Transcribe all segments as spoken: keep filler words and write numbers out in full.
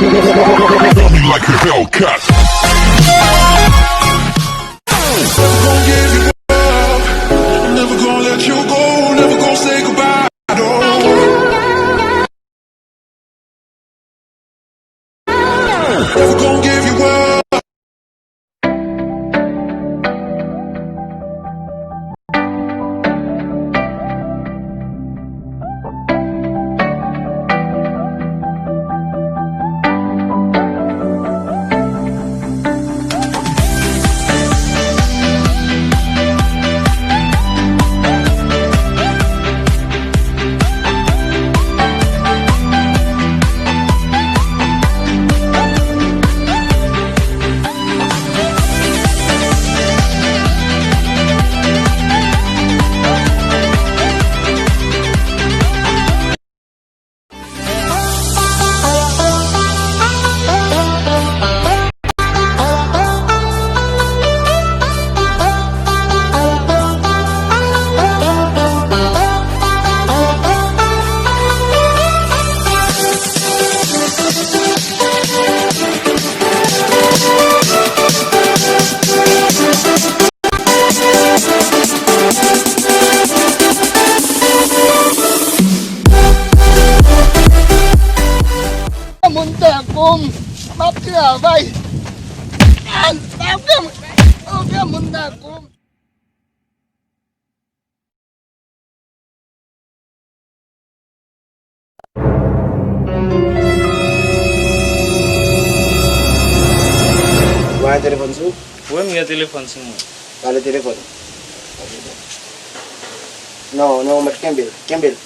Love me like a Hellcat. Never gonna give you up. Never gonna let you go. Never gonna say goodbye. No. Never gonna give you up. Moun tankou m, m ap travay. An, pa gen, pa gen moun tankou m. Ou pa gen telefòn sou ou? Wi, m gen telefòn sou mwen. Pale telefòn. Non, non, mèt kenbe l, kenbe l.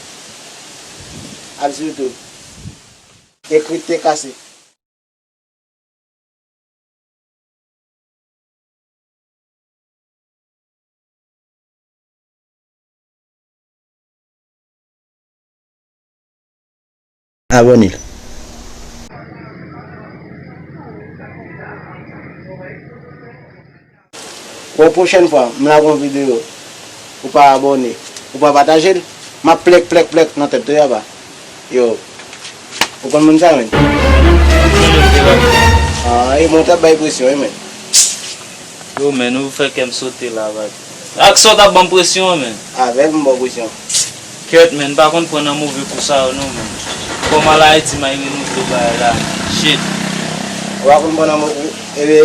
Al sou YouTube. Ekri T K C. Abòne. Bon, pwochèn fwa, m lage yon videyo, ou pa abòne, ou pa pataje l, m ap plèk, plèk, plèk nan tèt ou, apa. Yo, ou konn moun sa, menn? Ah, e bon, t ap bay presyon, wi, menn. Yo, menn, ou fè kè m sote la, baz. Ak sa w t ap ban m presyon an, menn. Avè l, m ba w presyon. Kèt, menn, m pa konn pran nan move kou sa yo, non, menn. Kòman la Ayiti, m ay renouvle bagay la, menn. Shit. Ou pa konn pran nan move kou, ebe,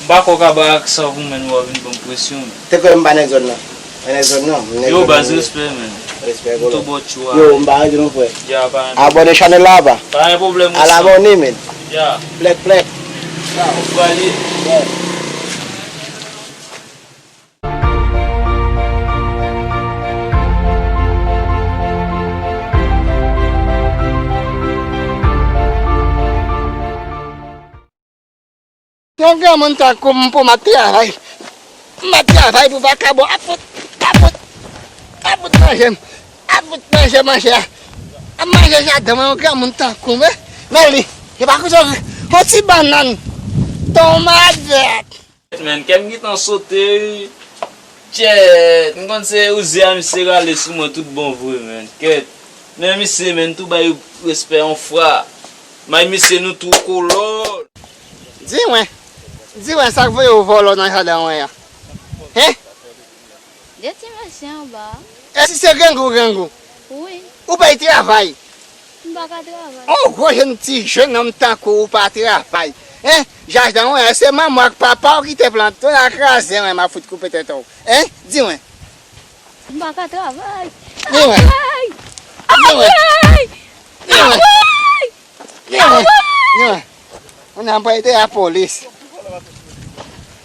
M pa kwè w ka bay ak sa pou mwen, w ap vin ban m presyon, menn. Te kwè m pa nèg zòn nan. Mwen nèg zòn nan, m nèg zòn nan. Yo, baz, respè, menn. Respè, bro. M tou bò tchou a. Yo, m pa rete non, frè. Ya, pa gen pwoblèm. Abòne chanèl la, apa. Pa gen pwoblèm, al abòne, menn. Ya. Plèk, plèk. Ya, ou prale. Yeah. Yon granmoun tankou m pou m ap travay. M ap travay pou vakabon ap fout, ap fout, ap fout manje m. Ap fout manje manje a. Ap manje jaden mwen, yon granmoun tankou m, eh. Men li, se pa kote yon ti bannann. Tonmadèt. Menn, kè m gentan sote, wi. Tchèt, m konn se Uzi a misye rale sou mwen tout bon vre, menn. Kèt. Men misye, menn, tou bay respè yon fwa. May misye, nou tou kolòn. Di mwen, di mwen sa k voye w vòlò nan jaden mwen an? Hen? De ti mesye anba. E si se grangou, grangou? Wi. Ou bay travay. M pa ka travay. On gwo jèn ti jèn nonm tankou ou pa travay. Hen? Jaden w, se manman w ak papa w ki te plante w, l a kraze, mwen m ap fout koupe tèt ou. Hen? Di mwen. M pa ka travay. Di mwen. Ay! Di mwen. Ay! Di mwen. Ay! Di mwen. Di mwen. Mwen m pral te lapolis.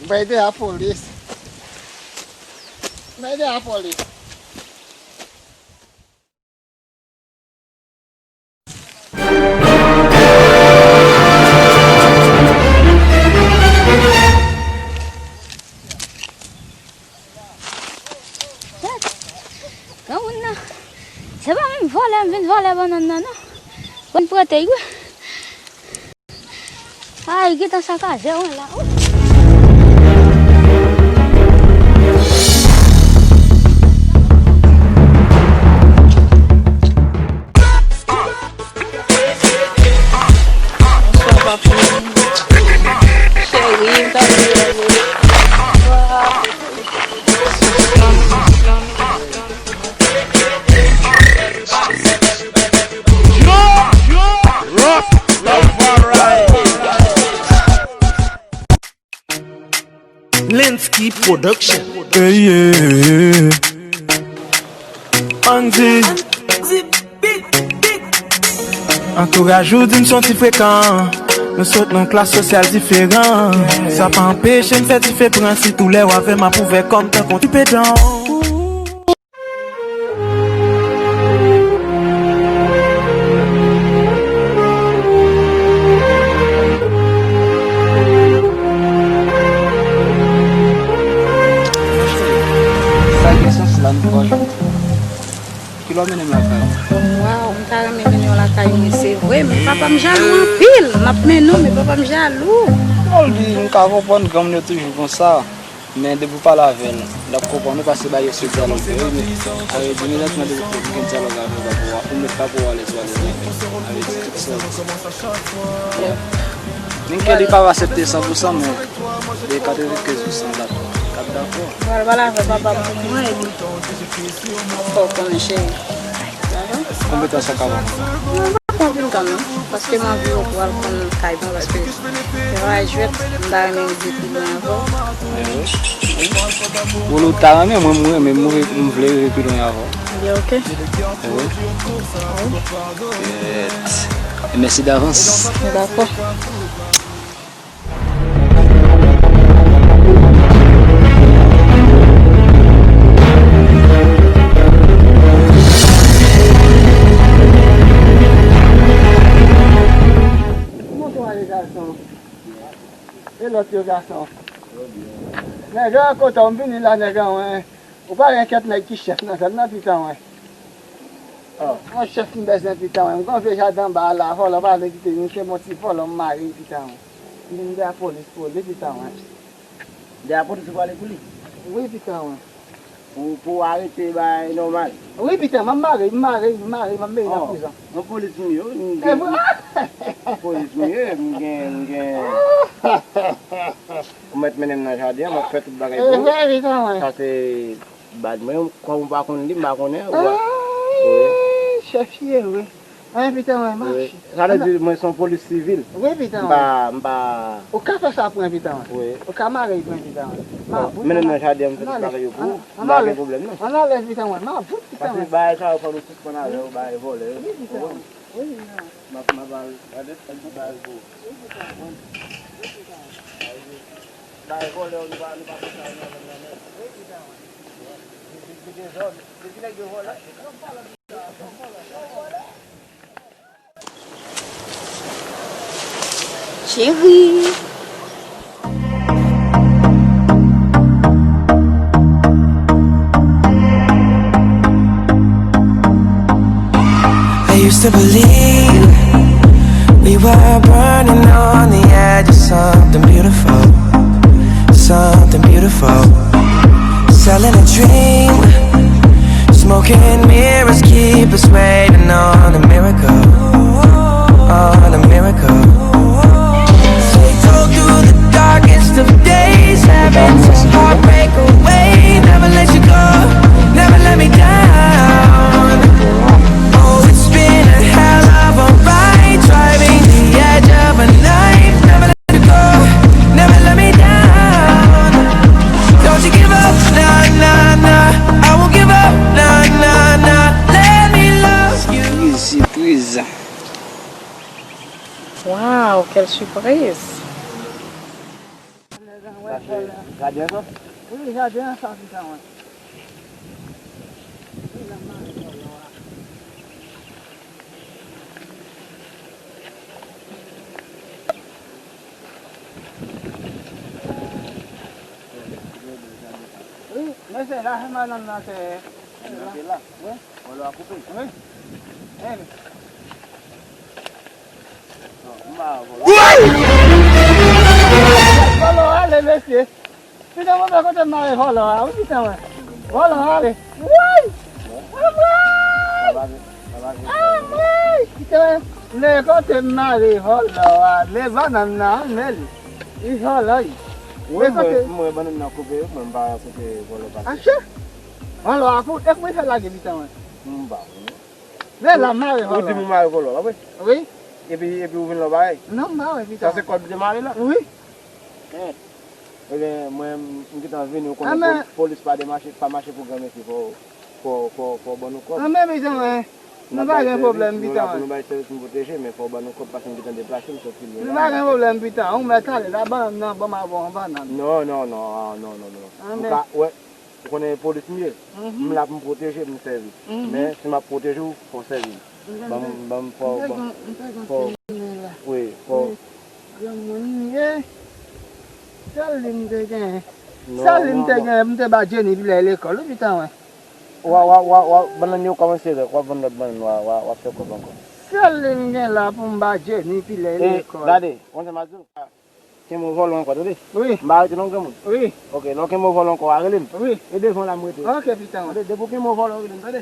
M pral te lapolis. M pral te lapolis. Granmoun nan, se pa menm vòlè m vin vòlè bannann nan, non. Konn prete, wi. Ay, gentan sakaje, wi, la. Wi. Production. Hey, yeah. Andy. Antouraj ou di m son ti frekan. Nou sot nan klas sosyal diferan. Sa pa anpeche m fè dife pran. Sitou lè w avè m ap ouvè kò m tankou ti pedan. Sa gen sans la nou pa jwenn. Kilè w mennen m lakay ou? Waw, m ta renmen mennen w lakay mwen, se vre, men papa m jalou anpil. M ap mennen w, men papa m jalou. Bon, li, m ka konprann granmoun yo toujou konsa. Men depi w pale avè l, l ap konprann ou, paske bagay yo se dyalòg yo ye, men sa vle di, men lè depi w gen dyalòg avè l, ou pa pou, ou mèt pa pou alèz, ou alèz avè l. Sa vle di tout sa. Menm ke li pa aksepte san pou san, men de katrevenkenz pou san l ap, l ap dakò. Pral pale avè papa m pou mwen, epi fò w konnen, cheri. Dakò? Konbyen tan sa ka pran? Mwen pa pran anpil tan non, paske m anvi w pral konn kay mwen, paske se pa jwèt, m ta renmen rive pi lwen avè w. Ou ta renmen, mwen m renmen, m vle, m vle rive pi lwen avè w. Ebyen, oke. Wi. Wi. Mèsi davans. Dakò. Bonswa, les garçons. E lòt yo, gason? Nèg an, kote w? M vini la, nèg an, wen. Ou pa gen kèt nèg ki chèf nan zòn nan, pitan, wen. Yon chèf m bezwen, pitan, wen. M gon vye jaden anba a la, vòlò pa vle kite m, se yon ti vòlò m mare, pitan, wen. M vin de a polis pou li, pitan, wen. De a polis ou prale pou li? Wi, pitan, wen. Pou, pou arete bagay nòmal. Wi, pitan, m ap mare, m mare, m mare, m ap mete nan prizon. Yon polis m ye, wi, m gen polis m ye, m gen, m gen. Ou mèt mennen m nan jaden an, m ap fè tout bagay pou ou. Sa se baz mwen, kòm ou pa konn li, m pa konnen. Chèf ye, wi. An, pitan, wi, mache. Sa vle di, mwen se yon polis sivil. Wi, pitan, wi. M pa, m pa. Ou ka fè sa pou mwen, pitan, wi. Wi. Ou ka mare pou mwen, pitan, wi. M a bout, mennen m nan jaden an, m fè tout bagay yo pou ou. M pa gen pwoblèm, non. Ann alèz, pitan, wi. M a bout, pitan, wi. Paske bagay sa yo fò nou sispann avè yo, bagay vòlè yo. Wi, pitan, wi. Wi, pitan. M ap, m ap al gade, m ap al pou ou. Wi, pitan. Bagay vòlè yo, nou pa, nou pa fè sa yo nan zòn nan, non. Wi, pitan, wi. Depi, depi dezòd, depi nèg yo vòlè. Cheri. I used to believe we were burning on the edge of something beautiful, something beautiful. Selling a dream, smoking mirrors keep us waiting on a miracle, on a miracle. They told through the darkest of days, having some heartbreak away. Never let you go, never let me down. Oh, it's been a hell of a ride, driving the edge of a knife. Never let go, never let me down. Don't you give up, nah, nah, nah. I won't give up, nah, nah, nah. Let me love you. Easy breeze. Wow, quelle surprise! Sa se jaden sa? Wi, jaden an sa, pitan, wi. Wi, mesye, la se madanm nan, se. Nan pye la? Wi. Vòlò a koupe? Wi. Vòlò ale, mesye. Pitan, mwen pa kote m mare vòlò a, wi, pitan, mwen. Vòlò ale. Woy! Anmwey! Anmwey! Pitan, mwen, men kote m mare vòlò a, men bannann nan, men li. Li vòlò, wi. Wi, mwen, mwen, bannann nan koupe, mwen, m pa kote vòlò pase. Ache! Vòlò a pou, e kouman l fè lage, pitan, mwen? M pa konnen. Men la, m mare vòlò a. Ou di m ou mare vòlò a, wi? Wi. Epi, epi ou vin la w pa wè? Non, m pa wè, pitan. Sa se kòd ou te mare la? Wi. Kèt. Ebyen, mwen, m gentan vini, ou konnen pol-, polis pa demache, pa mache pou granmesi, fò, fò, fò, fò w ban nou kòb. Anben, pitan mwen, nou pa gen pwoblèm, pitan mwen. Nou la pou nou bay sèvis, nou pwoteje, men fò w ban nou kòb, paske m gentan deplase, m sot pi lwen la. Nou pa gen pwoblèm, pitan, ou mèt ale, la, bannann nan, ban m avè w yon bannann. Non, non, non, ah, non, non, non. Anben. Ou ka, wè, ou konnen polis m ye. M la pou m pwoteje, pou m sèvi. Men, si m ap pwoteje w, fò w sèvi m. Ban m, ban m, fò, ban m, fò, wi, fò. Granmoun m ye. Sèl li m te gen. Sèl li m te gen, m te ba Jenny pi lè lekòl, wi, pitan mwen. Wa, wa, wa, wa, bannann yo kòmanse rèk, w ap vann lòt bannann, wa, wa, w ap fè kòb ankò. Sèl li m gen la pou m ba Jenny pi lè lekòl. Gade, konn sa m ap di w. Kenbe yon vòlò ankò, tande? Wi. M pa rete non, granmoun. Wi. Ok, lè w kenbe yon vòlò ankò, w a rele m. Wi. E devan la m rete. Ok, pitan. Tande, depi w kenbe yon vòlò, w rele m, tande?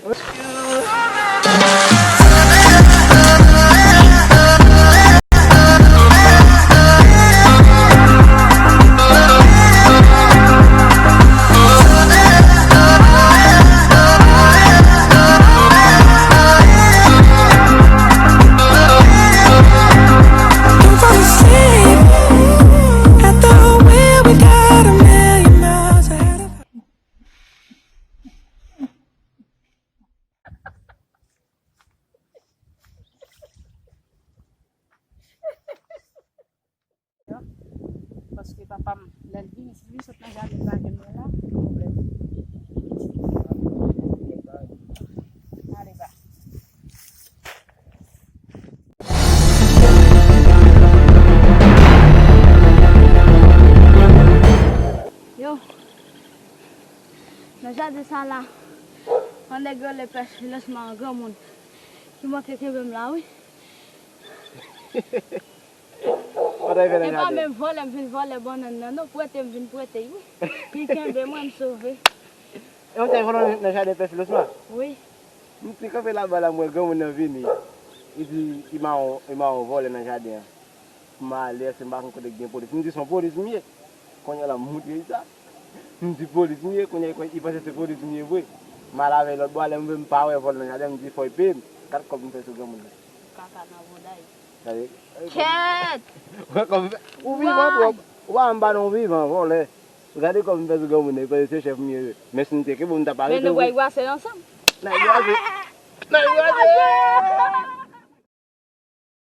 Paske papa m, lè l vini, si li sot nan jaden, li pa jwenn mwen la, pwoblèm. Ale ba. Yo, nan jaden sa la, yon nèg rele pès finansman an granmoun ki manke kenbe m la, wi. Sa w ta fè nan jaden? E pa menm vòlè m vin vòlè bannann nan, non, prete m vin prete l, wi. Li kenbe mwen, m sove. E w t al vòlè nan jaden pè Filosma? Wi. M te kanpe laba la, m wè granmoun nan vini. Li di, li mawon, li mawon vòlè nan jaden an. M ale, èske m pa konn kote k gen polis? M di, se yon polis m ye. Kounye a la, m montre li sa. M di, polis m ye. Kounye a, li panse se polis m ye vre. M al avè l lòt bò, lè m rive, m pa wè vòlè nan jaden, m di, fò l peye m. Gad kòb m fè sou granmoun nan. Kaka nan bouda l. Gade. Kèt! Ou vivan twòp. Ou pa m pa non vivan, vòlè. Gade kòb m fè sou granmoun nan, li panse se chèf m ye vre. Men si m te kenbe w, m t ap arete w. Men nou pral brase ansanm. N ap brase. N ap brase.